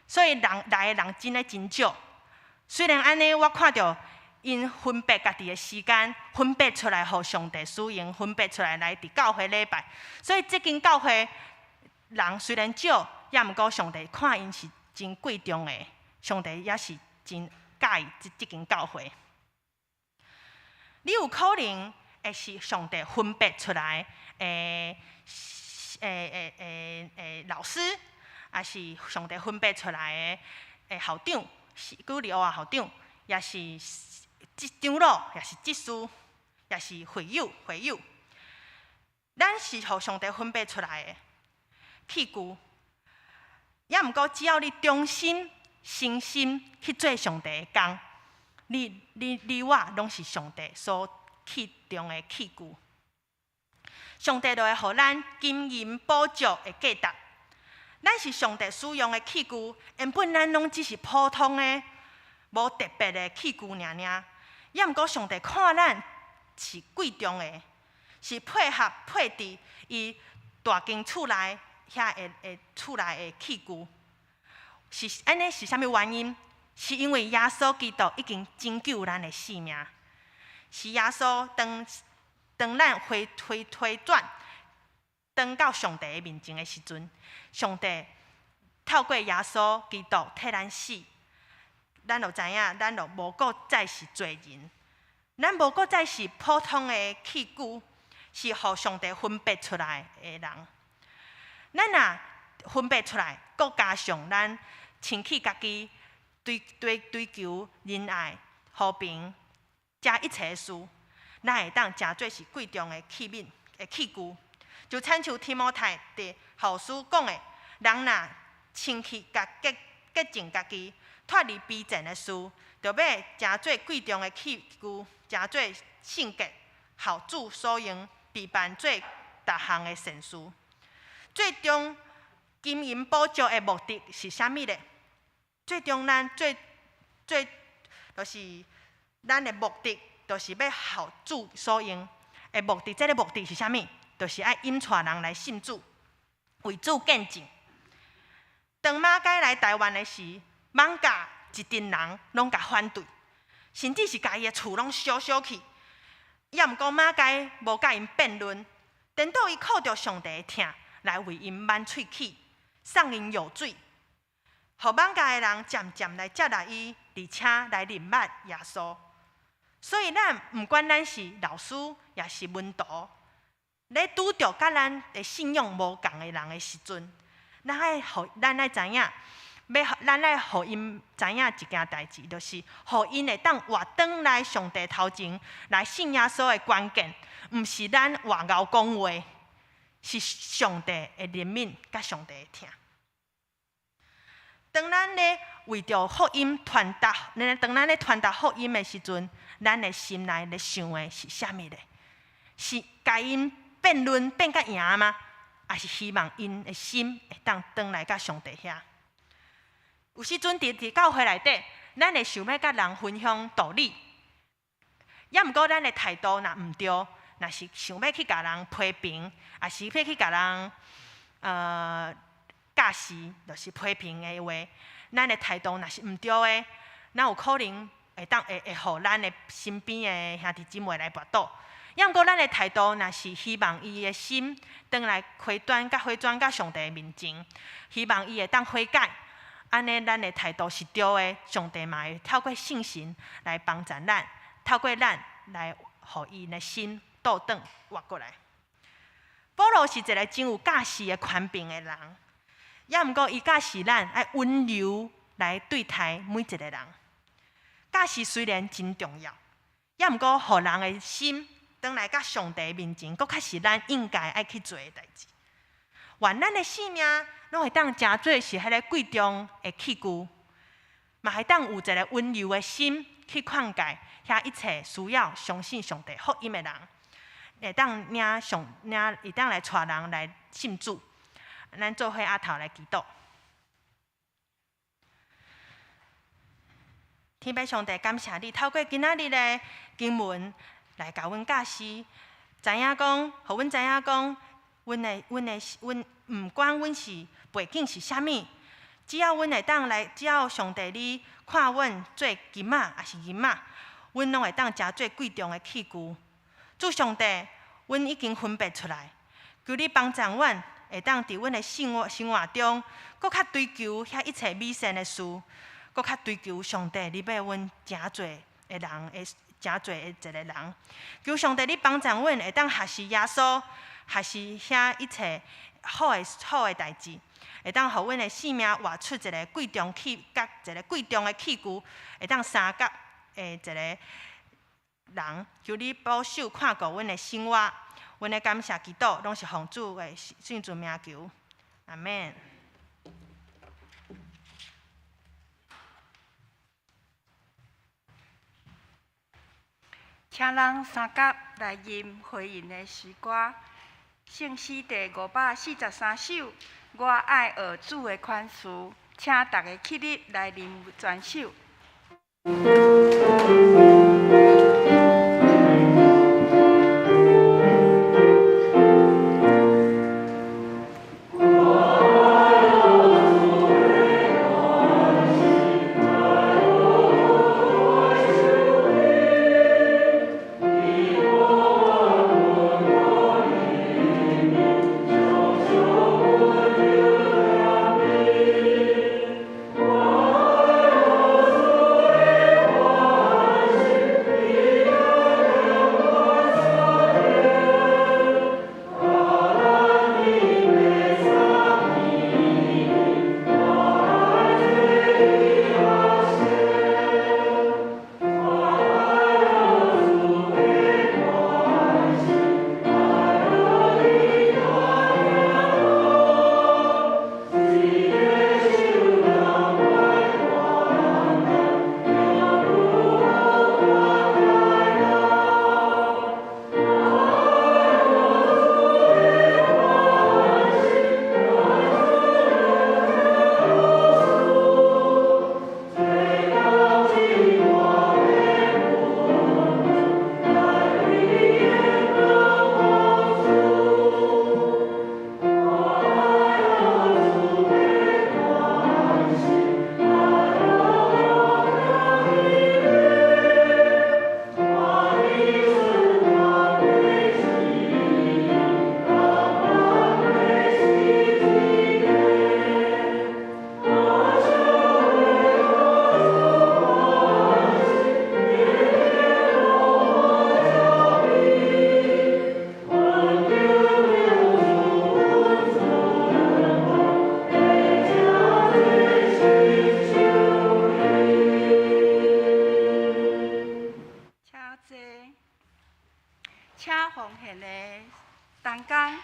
所以人來的人真的真少。雖然按呢，我看著𪜶分別家己的時間，分別出來予上帝使用，分別出來來佇教會禮拜。所以這間教會人雖然少，抑毋過上帝看𪜶是真貴重的，上帝也是真佮意這間教會。你有可能會是上帝分別出來的老師，抑是上帝分別出來的校長，是舉例話校長，抑是長老，抑是執事，抑是會友會友。咱是予上帝分別出來的器具，抑毋過只要你忠心、誠心去做上帝的工，你我攏是上帝所器重的器具。上帝就會予咱金銀寶石的價值。咱是上帝使用的器具，原本咱攏只是普通的、無特別的器具爾爾。抑毋過上帝看咱是貴重的，是配合配佇伊大間厝內遐會厝內的器具。是按呢是啥物原因？是因為耶穌基督已經拯救咱的性命，是耶穌當咱回轉，轉到上帝的面前的時陣，上帝透過耶穌基督替咱死，咱就知影，咱就無閣再是罪人，咱無閣再是普通的器具，是予上帝分別出來的人。咱若分別出來，閣加上咱清去家己，追求仁愛、和平，這一切事，咱會當成做是貴重的器皿、的器具。就親像提摩太佇後書講的，人若清去家潔潔淨家己，脫離卑賤的事，著欲成做貴重的器具，成做聖潔，予主所用，備辦做逐項的善事。最終金銀寶石的目的是啥物咧？最終咱最最就是咱的目的，就是欲予主所用的目的。這个目的是啥物？就是愛引帶人來信主，為主見證。當馬偕來台灣的時，艋舺一陣人攏共反對，甚至是共伊的厝攏燒燒去。抑毋過馬偕無佮𪜶辯論，顛倒伊靠著上帝的疼來為𪜶挽喙齒，送𪜶藥水，予艋舺的人漸漸來接納伊，而且來認捌耶穌。所以咱毋管咱是老師，抑是門徒，咧拄著佮咱的信仰無仝的人的時陣，咱愛知影，欲咱愛予𪜶知影一件代誌，就是予𪜶會當活轉來上帝頭前來信耶穌的關鍵，毋是咱偌𠢕講話，是上帝的憐憫佮上帝的疼。當咱咧為著福音傳達，當咱咧傳達福音的時陣，咱的心內咧想的是啥物咧？是共𪜶辯論辯甲贏嗎？抑是希望𪜶的心會當轉來佮上帝遐？有時陣佇教會內底，咱會想欲佮人分享道理，抑毋過咱的態度若毋對，若是想欲去共人批評，抑是欲去共人教示，就是批評的話，咱的態度若是毋對的，咱有可能會當會會予咱的身邊的兄弟姊妹來跋倒。抑毋過咱的態度若是希望伊的心轉來回轉，佮回轉到上帝的面前，希望伊會當悔改，按呢咱的態度是對的，上帝嘛會透過聖神來幫助咱，透過咱來予伊的心倒轉活過來。保羅是一个真有教示的權柄的人，抑毋過伊教示咱愛溫柔來對待每一個人。教示雖然真重要，抑毋過予人的心轉來佮上帝面前，閣較是咱應該愛去做的代誌。願咱的性命攏會當成做是彼个貴重的器具，嘛會當有一个溫柔的心去勸誡遐一切需要相信上帝福音的人，會當領上領會當來帶人來信主。咱做伙阿頭來祈禱。天父上帝，感謝你透過今仔日的經文來共阮教示，知影講，予阮知影講，阮的、阮的、阮毋管阮是背景是啥物，只要阮會當來，只要上帝你看阮做金仔，抑是銀仔，阮攏會當成做貴重的器具。主上帝，阮已經分別出來，求你幫助阮，會當佇阮的生活生活中，閣較追求遐一切美善的事，閣較追求上帝你欲阮成做的人，會成做的一个人。求上帝你幫助阮，會當學習耶穌，學習遐一切好的好的代誌，會當予阮的性命活出一个貴重器，佮一个貴重的器具，會當相佮的一个人。求你保守看顧阮的生活，阮的感謝祈禱，攏是奉主的聖主名求，阿們。請咱三甲來吟回應的詩歌，聖詩第543首，我愛學主的款式，請大家起立來吟全首。我請奉獻的同工。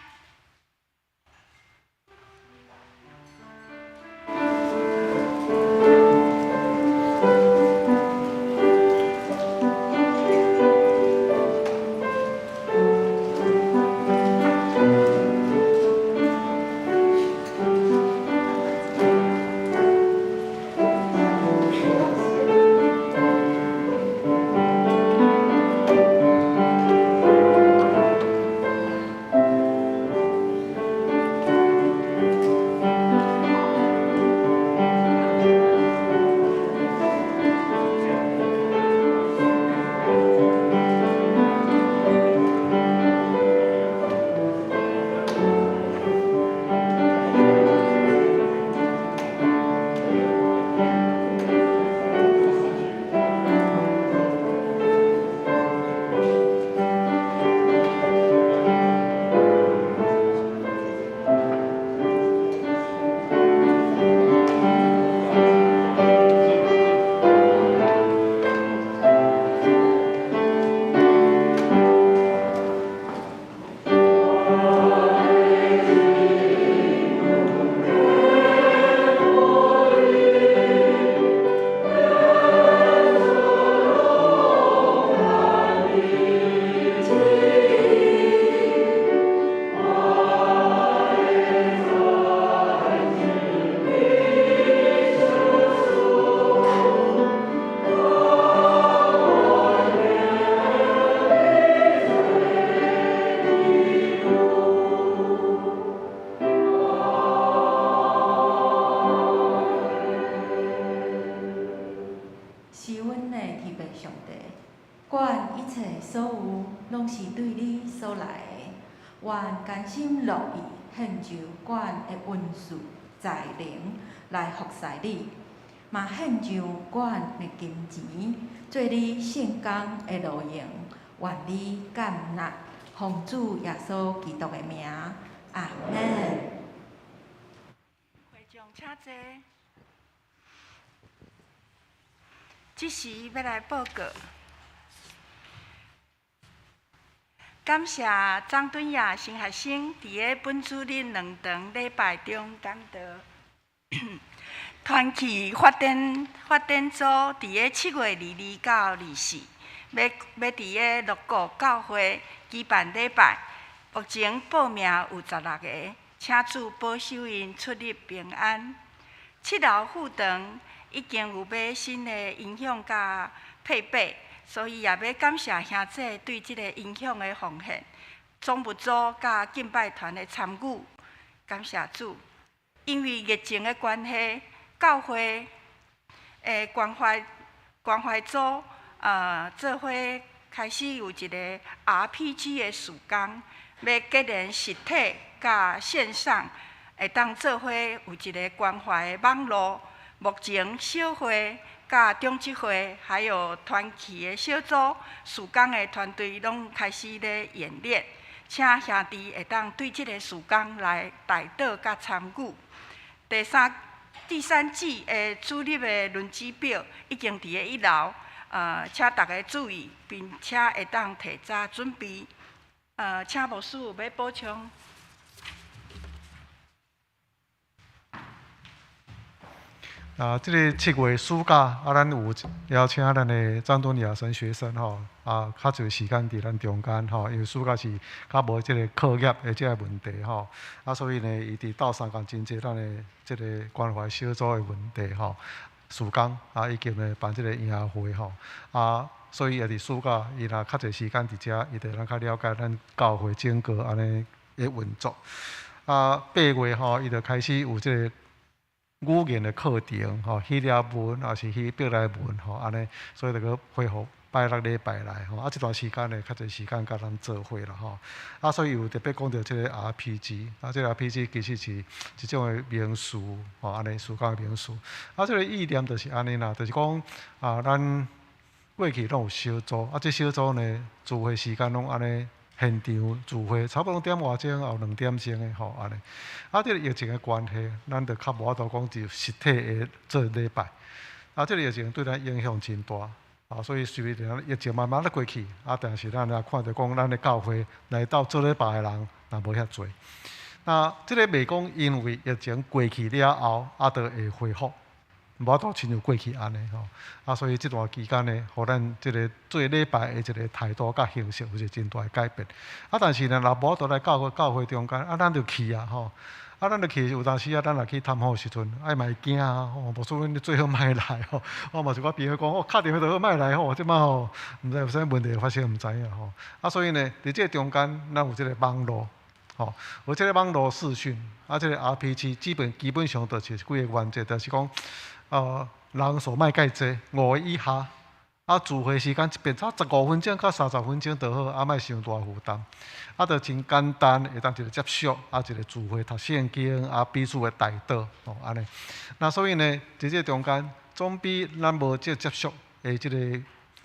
是阮的天父上帝，管一切所有攏是對你所來的，阮甘心樂意獻上阮的恩賜才能來服侍你，嘛獻上阮的金錢做你聖工的路用，願你感納，奉主耶穌基督的名，阿們。會眾請坐。這時欲來報告，感謝張敦雅神學生佇个本主日兩堂禮拜中講道。團契發展組佇个7月22到24，欲欲佇个鹿谷教會舉辦禮拜，目前報名有16個，請主保守𪜶出入平安。七樓副堂已經有買新的音響佮配備，所以也欲感謝兄姊對這個音響的奉獻，總務組佮敬拜團的參與，感謝主。因為疫情的關係，教會的關懷組做伙開始有一個 RPG 的事工，欲結連實體佮線上，會當做伙有一個關懷的網路。目前小會、佮長執會，還有團契的小組、事工的團隊，攏開始咧演練，請兄弟會當對這個事工來代禱佮參與。第三季的主日的輪值表已經佇个一樓，請大家注意，並且會當提早準備。請牧師有欲補充。啊，這个7月暑假啊，咱有邀請咱的張敦雅神學生吼，啊，較濟時間佇咱中間吼，因為暑假是較無這個課業的這个問題吼，啊，所以呢，伊佇鬥相共真濟咱的這个關懷小組的問題吼，事工啊，以及呢辦這个音樂會吼，啊，所以也佇暑假，伊若較濟時間佇遮，伊就咱較了解咱教會整個按呢的運作。啊，8月吼，伊就開始有這个語言的課程，吼，希臘文抑是希伯來文，吼，按呢，所以就閣恢復拜六禮拜來，吼，啊，這段時間呢，較濟時間佮咱做伙啦，吼，啊，所以有特別講著這个 RPG，啊，這个 RPG 其實是一種的名詞，吼，按呢，事工的名詞，啊，這个意念就是按呢啦，就是講啊，咱過去攏有小組，啊，這小組呢，聚會時間攏按呢。現場聚會差不多兩點外鐘，抑有2點鐘的吼，按呢。啊，這个疫情的關係，咱就較無法度講就實體的做禮拜。啊，這个疫情對咱影響真大。啊，所以隨著疫情慢慢咧過去，啊，但是咱也看著講，咱的教會來到做禮拜的人也無遐濟。那這个袂講因為疫情過去了後，啊，就會恢復，無法度親像過去按呢吼。啊，所以這段期間呢，予咱這个做禮拜的一个態度佮形式有一個真大的改變。啊，但是呢，若無法度來教會中間，啊，咱就去啊吼。啊，咱就去有當時啊，咱若去探訪的時陣，啊，嘛會驚啊吼，無說你最好莫來吼。我嘛是我朋友講，我敲電話就好莫來吼，這擺吼，毋知有啥物問題發生，毋知影吼。啊，所以呢，佇這个中間，咱有這个網路，吼，有這个網路視訊，啊，這个 RPG 基本上就是幾個原則，就是講，人數莫蓋濟，五個以下，啊，聚會時間變差15分鐘到30分鐘就好，啊，莫傷大負擔，啊，就真簡單，會當一個接觸，啊，一個聚會讀聖經，啊，彼此的代禱，吼，按呢。那所以呢，佇這個中間，總比咱無這接觸的這個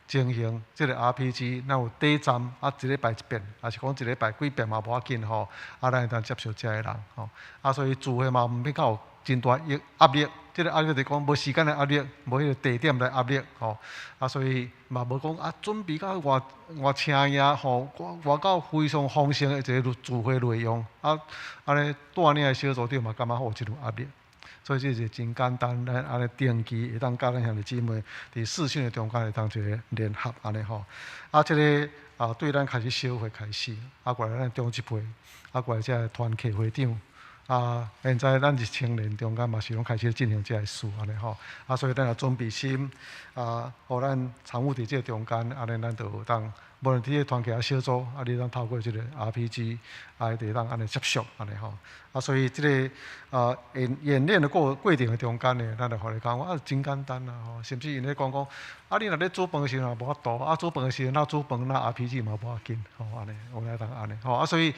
情形，這個 RPG，咱有短暫，啊，一禮拜一遍，抑是講一禮拜幾遍嘛無要緊吼，啊，咱會當接觸遮个人，吼，啊，所以聚會嘛毋免較有真大壓力，這個壓力就是講無時間的壓力，無彼個地點來壓力，吼，啊，所以嘛無講啊，準備甲偌偌請呀，吼，偌到非常豐盛的一個聚會內容，啊，按呢帶領的小組長嘛感覺有這種壓力，所以這是真簡單，咱按呢定期會當佮咱兄弟姊妹佇視訊的中間會當一個聯合按呢吼，啊，這個啊對咱開始小會開始，啊，過來咱中執會，啊，過來這个團契會長。啊，現在咱是青年中間嘛是攏開始進行這个事按呢吼，啊，所以咱也準備心，啊，予咱參與佇這個中間，按呢咱就有當，無論佇這個團契抑小組，啊，你當透過這個 RPG，啊，會當按呢接觸按呢吼，啊，所以這个啊演練的過程的中間呢，咱就予伊講啊，真簡單啦吼，甚至𪜶咧講講，啊，你若咧煮飯的時陣也無法度，啊，煮飯的時陣若煮飯，若 RPG 嘛無要緊，吼，按呢，有來當按呢，吼，啊，所以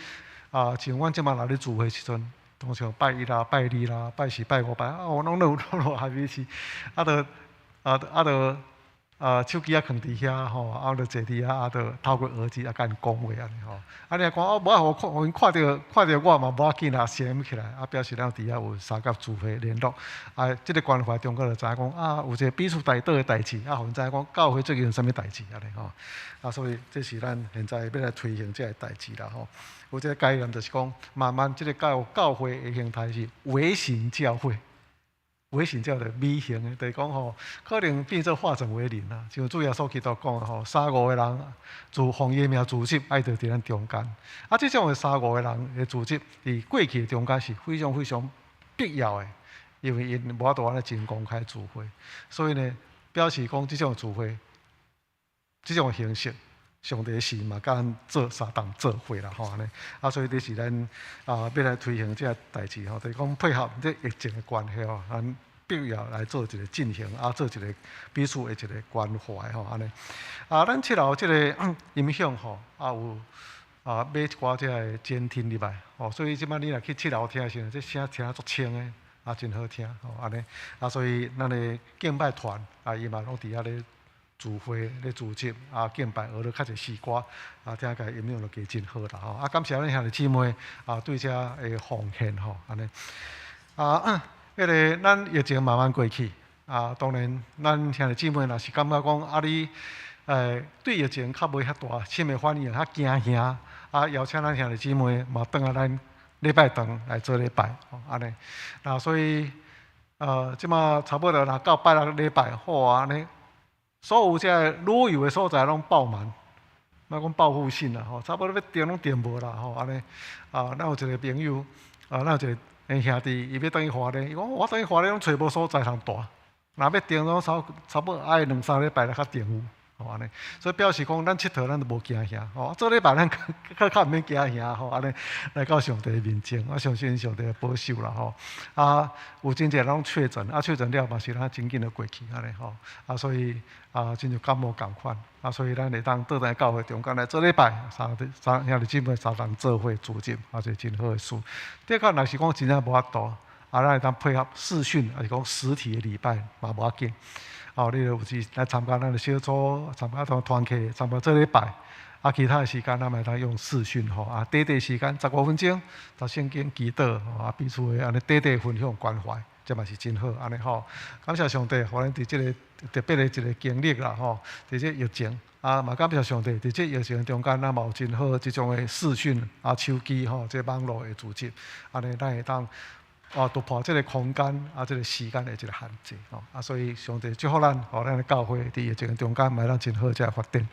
啊，像阮這擺若咧聚會時陣，通常拜一啦、拜二啦、拜四、拜五、拜啊，我攏有攏有 RPG，啊，就啊啊就啊手機仔囥佇遐吼，啊就坐佇遐，啊就透過耳機啊共𪜶講話按呢吼。啊，你若講哦，無愛予我看，予𪜶看著看著我嘛無要緊啦，閃起來，啊表示咱佇遐有相佮聚會聯絡。啊，這个關懷中間就知影講啊，有一個彼此代禱的代誌，啊，予𪜶知影講教會最近有啥物代誌按呢吼。啊，所以這是咱現在欲來推行這个代誌啦吼。有這个概念就是講，慢慢這个教會的形態是微型教會，微型教會微型的，就是講吼，可能變做化整為零啦。像主耶穌基督講的吼，三五個人自奉伊名聚集，愛佇咱中間。啊，這種的三五個人的聚集，佇過去的中間是非常非常必要的，因為𪜶無法度按呢真公開聚會，所以呢，表示講這種聚會，這種形式。上帝是嘛，佮咱做相同做伙啦吼，按呢，啊，所以這是咱啊欲來推行這个代誌吼，就是講配合這疫情的關係吼，咱必要來做一個進行，啊，做一個彼此的一個關懷吼，按呢。啊，咱七樓這个音響吼，啊有啊買一寡這个監聽入來，吼，所以這擺你若去七樓聽的時陣，這聲聽足清的，啊，真好聽吼，按呢。啊，所以咱的敬拜團啊，伊嘛攏佇遐咧聚會咧組織啊，敬拜學了較濟詩歌，啊，聽起來音響就加真好啦吼。啊，感謝咱兄弟姊妹啊，對這的奉獻吼，按呢。啊，彼个咱疫情慢慢過去，啊，當然咱兄弟姊妹若是感覺講啊，你對疫情較無遐大深的反應，較驚嚇，啊，邀請咱兄弟姊妹嘛轉來咱禮拜堂來做禮拜，吼，按呢。那所以，這馬差不多若到拜六禮拜好啊，按呢。所有這个旅遊的所在攏爆滿，莫講報復性啦吼，差不多欲訂攏訂無啦吼，按呢啊，咱有一個朋友啊，咱有一个兄弟，伊欲轉去花蓮，伊講我轉去花蓮攏揣無所在通蹛，若欲訂攏差不多愛兩三禮拜才較訂有，吼按呢，所以表示講咱𨑨迌咱都無驚嚇吼，做禮拜咱較較毋免驚嚇吼，按呢來到上帝面前，我相信上帝會保守啦吼。啊，有真濟人攏確診，啊確診了嘛是咱真緊就過去按呢吼，啊所以啊親像感冒仝款，啊所以咱會當倒來教會中間來做禮拜，三三兄弟姊妹相同做伙聚集，啊是真好的事。的確若是講真正無法度，啊咱會當配合視訊，抑是講實體的禮拜嘛無要緊。哦，你有時來參加咱的小組，參加團契，參加做禮拜，啊，其他的時間咱嘛會當用視訊吼，啊，短短時間15分鐘，讀聖經祈禱，啊，彼此的按呢短短分享關懷，這嘛是真好，按呢吼。感謝上帝，予咱佇這個特別的一個經歷啦吼，佇這疫情啊，嘛感謝上帝，佇這疫情中間，咱嘛有真好這種的視訊啊、手機吼，這網路的組織，按呢咱會當啊突破這個空間啊、這個時間的一個限制吼。啊，所以上帝祝福咱，予咱的教會佇疫情中間，嘛會當真好這個發展。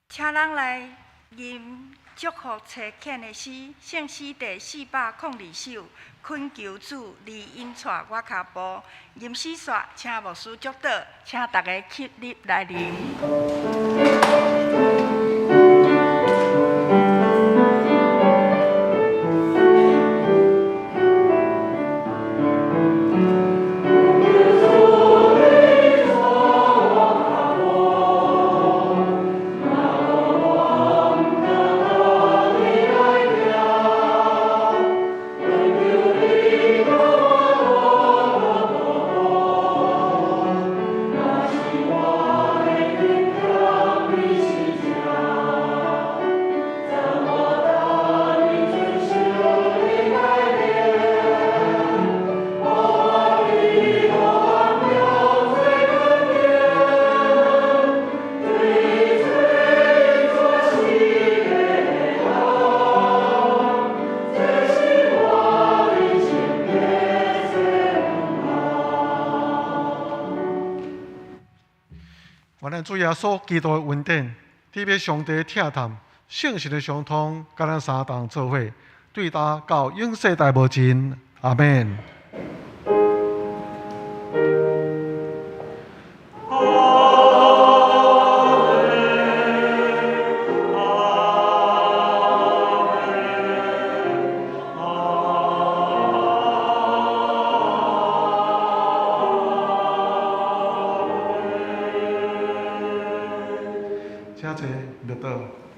請咱來吟祝福差遣的詩，聖詩第402首，懇求主你引帶我跤步。吟詩煞，請牧師祝禱，請大家起立來啉。願咱主耶穌基督的恩典，特別上帝的疼痛，聖神的相通，佮咱三同做伙，對今到永世代無盡。阿們。請坐，入座。